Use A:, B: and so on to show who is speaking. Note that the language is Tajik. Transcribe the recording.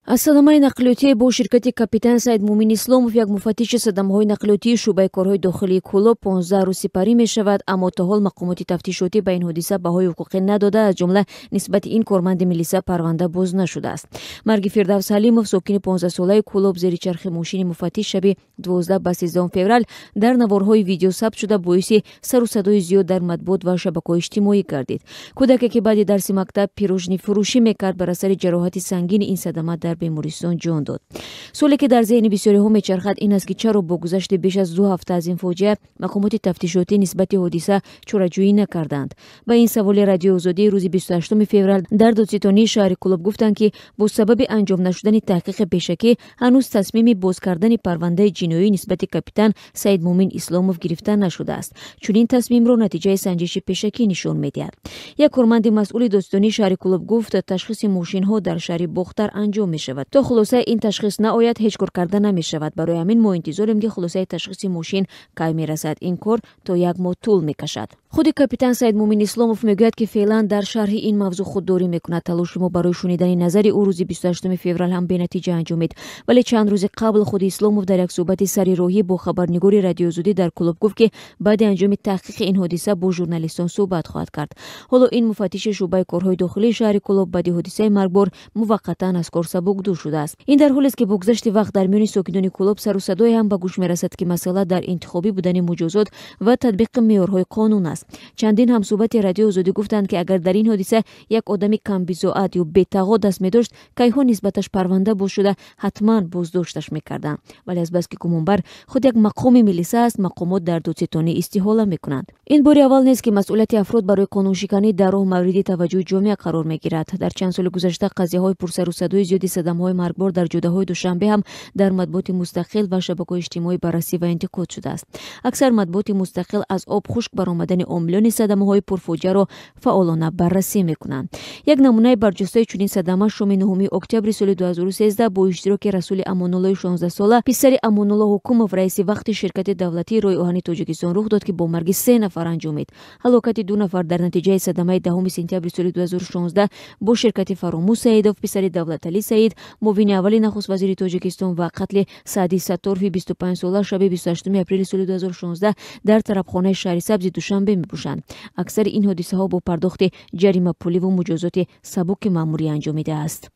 A: Аз садамаи нақлиётӣ бо ширкати капитан Саидмумин Исломов, як муфаттиши садамаҳои нақлиётии шӯъбаи корҳои дохилии Кӯлоб, 15 рӯз сипарӣ мешавад, аммо то ҳол мақомоти тафтишотӣ ба ин ҳодиса баҳои ҳуқуқӣ надода, аз ҷумла нисбати ин корманди милиса парванда боз нашудааст. Марги Фирдавс Ҳалимов, сокини 15-солаи Кӯлоб, зери чархи мошини муфаттиш шаби 12 ба 13 феврал дар наворҳои видео сабт шуда, боиси сару садои зиёд дар матбуот ва шабакаҳои иҷтимоӣ гардид. Кӯдаке, ки баъди дарси мактаб пирожни фурӯшӣ мекард, бар асари ҷароҳати сангини ин садама дар бемористон ҷон дод. Суоле, ки дар зеҳни бисёриҳо мечархад, ин аст, ки чаро бо гузашти беш аз 2 ҳафта аз ин фоҷиа мақомоти тафтишотӣ нисбати ҳодиса чораҷӯӣ накарданд. Ба ин саволи Радиои Озодӣ рӯзи 28 феврал дар додситонии шаҳри Кӯлоб гуфтанд, ки бо сабаби анҷом нашудани таҳқиқи пешакӣ ҳанӯз тасмими боз кардани парвандаи ҷиноӣ нисбати капитан Саидмумин Исломов гирифта нашудааст. Чунин тасмимро натиҷаи санҷиши пешакӣ нишон медиҳад. Як корманди масъули додситонии шаҳри Кӯлоб гуфт, ташхиси мошинҳо дар шаҳри Бохтар анҷом мешавад. То хулосаи ин ташхис наояд, ҳеҷ кор карда намешавад. Барои ҳамин мо интизорем, ки хулосаи ташхиси мошин кай мерасад. Ин кор то як моҳ тӯл мекашад. Худи капитан Саидмумин Исломов мегӯяд, ки феълан дар шарҳи ин мавзӯъ худдорӣ мекунад. Талоши мо барои шунидани назари ӯ рӯзи 28 феврал ҳам бенатиҷа анҷомид. Вале чанд рӯзи қабл худи Исломов дар як суҳбати сари роҳӣ бо хабарнигори Радиои Озодӣ дар Кӯлоб гуфт, ки баъди анҷоми таҳқиқи ин ҳодиса бо журналистон суҳбат хоҳад кард. Ҳоло ин муфаттиши шӯъбаи корҳои дохилии шаҳри Кӯлоб баъди ҳодисаи маргбор муваққатан аз кор сабукдӯш шудааст. Ин дар ҳолест, ки бо гузашти вақт дар миёни сокинони Кӯлоб сару садое ҳам ба гӯш мерасад, ки масъала дар интихобӣ будани муҷозот ва татбиқи меъёрҳои қонун аст. Чандин ҳамсӯҳбати Радиои Озодӣ гуфтанд, ки агар дар ин ҳодиса як одами камбизоат ё бетағо даст медошт, кайҳо нисбаташ парванда боз шуда, ҳатман боздошташ мекарданд. Вале азбаски гумонбар худ як мақоми милиса аст, мақомот дар додситонӣ истиҳола мекунанд. Ин бори аввал нест, ки масъулияти афрод барои қонуншиканӣ дар роҳ мавриди таваҷҷӯҳи ҷомеа қарор мегирад. Дар чанд соли гузашта қазияҳои пурсарусадои зиёди садамаҳои маргбор дар ҷодаҳои Душанбе ҳам дар матбуоти мустақил ва шабакаҳои иҷтимоӣ баррасӣ ва интиқод шудааст. Аксар матбуоти мустақил аз об хушк баромадани омилони садамаҳои пурфоҷиаро фаъолона баррасӣ мекунанд. Як намунаи барҷастаи чунин садама шоми 9 октябри соли 2013 бо иштироки Расули Амонуллои 16сола, писари Амонулло Ҳукумов, раиси вақти ширкати давлатии роҳи оҳани Тоҷикистон, рух дод, ки бо марги 3 нафар анҷомид. Ҳалокати 2 нафар дар натиҷаи садамаи 10 сентябри соли 2016 бо ширкати Фаромӯз Саидов, писари Давлаталӣ Саид, муовини аввали нахуствазири Тоҷикистон, ва қатли Саъди Сатторфи 25сола шаби 28 апрели соли 2016 дар тарабхонаи шаҳри Сабзи Душанбе мебошанд. Аксари ин ҳодисаҳо бо пардохти ҷаримапуливу муҷозоти сабуки маъмурӣ анҷомидааст.